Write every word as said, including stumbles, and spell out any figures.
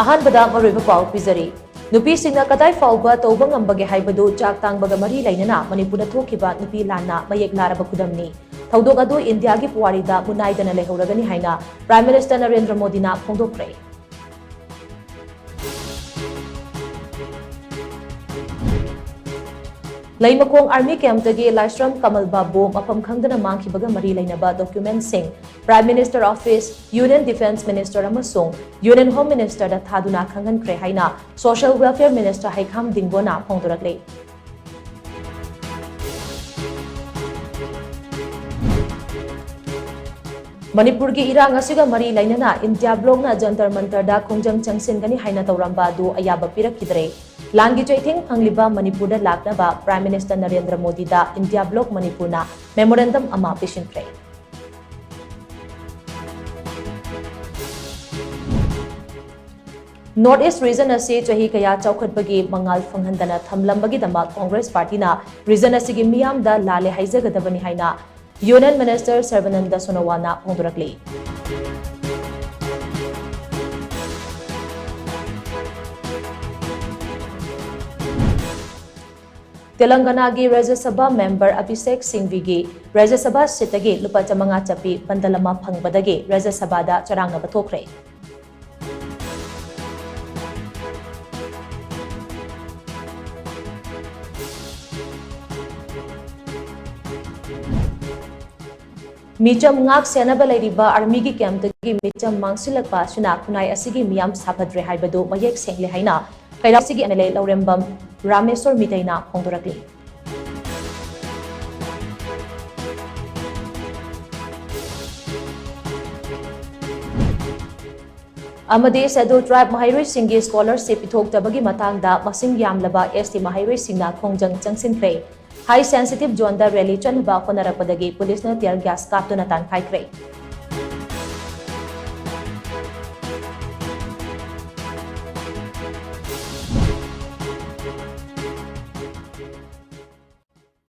ꯑꯍꯥꯟꯕꯗ ꯃꯔꯨꯑꯣꯏꯕ ꯄꯥꯎ ꯄꯤꯖꯔꯤ꯫ ꯅꯨꯄꯤꯁꯤꯡꯅ ꯀꯗꯥꯏ ꯐꯥꯎꯕ ꯇꯧꯕ ꯉꯝꯕꯒꯦ ꯍꯥꯏꯕꯗꯨ ꯆꯥꯛ ꯇꯥꯡꯕꯒ ꯃꯔꯤ ꯂꯩꯅꯅ ꯃꯅꯤꯄꯨꯔꯗ ꯊꯣꯛꯈꯤꯕ ꯅꯨꯄꯤ ꯂꯥꯟꯅ ꯃꯌꯦꯛ ꯂꯥꯔꯕ ꯈꯨꯗꯝꯅꯤ꯫ ꯊꯧꯗꯣꯛ ꯑꯗꯨ ꯏꯟꯗꯤꯌꯥꯒꯤ ꯄꯨꯋꯥꯔꯤꯗ ꯃꯨꯟꯅꯥꯏꯗꯅ ꯂꯩꯍꯧꯔꯒꯅꯤ ꯍꯥꯏꯅ Prime Minister ꯅꯔꯦꯟꯗ꯭ꯔ ꯃꯣꯗꯤꯅ ꯐꯣꯡꯗꯣꯛꯈ꯭ꯔꯦ꯫ ꯂꯩꯃꯈꯣꯡ Army camp ꯇꯒꯤ ꯂꯥꯏꯁ꯭ꯔꯝ ꯀꯃꯜ ꯕꯥꯕꯨ ꯃꯐꯝ ꯈꯪꯗꯅ ꯃꯥꯡꯈꯤꯕꯒ ꯃꯔꯤ ꯂꯩꯅꯕ document ꯁꯤꯡ Prime Minister Office, Union Defence Minister ꯑꯃꯁꯨꯡ Union Home Minister ꯗ ꯊꯥꯗꯨꯅ ꯈꯪꯍꯟꯈ꯭ꯔꯦ ꯍꯥꯏꯅ Social Welfare Minister ꯍꯩꯈꯥꯝ ꯗꯤꯡꯒꯣꯅ ꯐꯣꯡꯗꯣꯔꯛꯂꯤ꯫ ꯃꯅꯤꯄꯨꯔꯒꯤ ꯏꯔꯥꯡ ꯑꯁꯤꯒ ꯃꯔꯤ ꯂꯩꯅꯅ ꯏꯟꯗꯤꯌꯥ ꯕ꯭ꯂꯣꯛꯅ ꯖꯟꯇꯔ ꯃꯟꯇꯔꯗ ꯈꯣꯡꯖꯪ ꯆꯪꯁꯤꯟꯒꯅꯤ ꯍꯥꯏꯅ ꯇꯧꯔꯝꯕ ꯑꯗꯨ ꯑꯌꯥꯕ ꯄꯤꯔꯛꯈꯤꯗ꯭ꯔꯦ꯫ ꯂꯥꯟꯒꯤ ꯆꯩꯊꯦꯡ ꯐꯪꯂꯤꯕ ꯃꯅꯤꯄꯨꯔꯗ ꯂꯥꯛꯅꯕ Prime Minister ꯅꯔꯦꯟꯗ꯭ꯔ ꯃꯣꯗꯤꯗ ꯏꯟꯗꯤꯌꯥ ꯕ꯭ꯂꯣꯛ ꯃꯅꯤꯄꯨꯔꯅ memorandum ꯑꯃ ꯄꯤꯁꯤꯟꯈ꯭ꯔꯦ꯫ North East region ꯑꯁꯤ ꯆꯍꯤ ꯀꯌꯥ ꯆꯥꯎꯈꯠꯄꯒꯤ ꯃꯉꯥꯜ ꯐꯪꯍꯟꯗꯅ ꯊꯝꯂꯝꯕꯒꯤꯗꯃꯛ Congress party ꯅ region ꯑꯁꯤꯒꯤ ꯃꯤꯌꯥꯝꯗ ꯂꯥꯜꯂꯦ ꯍꯥꯏꯖꯒꯗꯕꯅꯤ ꯍꯥꯏꯅ Union Minister ꯁꯔꯕꯥꯅꯟꯗ ꯁꯣꯅꯣꯋꯥꯜꯅ ꯐꯣꯡꯗꯣꯔꯛꯂꯤ꯫ ꯇꯦꯂꯪꯒꯅꯥꯒꯤ ꯔꯥꯖ꯭ꯌ ꯁꯚꯥ member ꯑꯚꯤꯁꯦꯛ ꯁꯤꯡꯚꯤꯒꯤ ꯔꯥꯖ꯭ꯌ ꯁꯚꯥ seat ꯇꯒꯤ ꯂꯨꯄꯥ ꯆꯥꯃꯉꯥ ꯆꯠꯄꯤ bundle ꯑꯃ ꯐꯪꯕꯗꯒꯤ ꯔꯥꯖ꯭ꯌ ꯁꯚꯥꯗ ꯆꯔꯥꯡꯅꯕ ꯊꯣꯛꯈ꯭ꯔꯦ꯫ ꯃꯤꯆꯝ ꯉꯥꯛ ꯁꯦꯟꯅꯕ ꯂꯩꯔꯤꯕ army ꯒꯤ camp ꯇꯒꯤ ꯃꯤꯆꯝ ꯃꯥꯡꯁꯤꯜꯂꯛꯄ ꯑꯁꯤꯅ ꯈꯨꯟꯅꯥꯏ ꯑꯁꯤꯒꯤ ꯃꯤꯌꯥꯝ ꯁꯥꯐꯗ꯭ꯔꯦ ꯍꯥꯏꯕꯗꯨ ꯃꯌꯦꯛ ꯁꯦꯡꯂꯦ ꯍꯥꯏꯅ ꯀꯩꯔꯥꯎ ꯑꯁꯤꯒꯤ MLA ꯂꯧꯔꯦꯝꯕꯝ ꯔꯥꯃꯦꯁꯣꯔ ꯃꯤꯇꯩꯅ ꯐꯣꯡꯗꯣꯔꯛꯂꯤ꯫ ꯑꯃꯗꯤ Scheduled Tribe ꯃꯍꯩꯔꯣꯏꯁꯤꯡꯒꯤ scholarship ꯄꯤꯊꯣꯛꯇꯕꯒꯤ ꯃꯇꯥꯡꯗ ꯃꯁꯤꯡ ꯌꯥꯝꯂꯕ ST ꯃꯍꯩꯔꯣꯏꯁꯤꯡꯅ ꯈꯣꯡꯖꯪ ꯆꯪꯁꯤꯟꯈ꯭ꯔꯦ꯫ High sensitive zone ꯗ rally ꯆꯠꯅꯕ ꯍꯣꯠꯅꯔꯛꯄꯗꯒꯤ police ꯅ tear gas ꯀꯥꯞꯇꯨꯅ ꯇꯥꯟꯈꯥꯏꯈ꯭ꯔꯦ꯫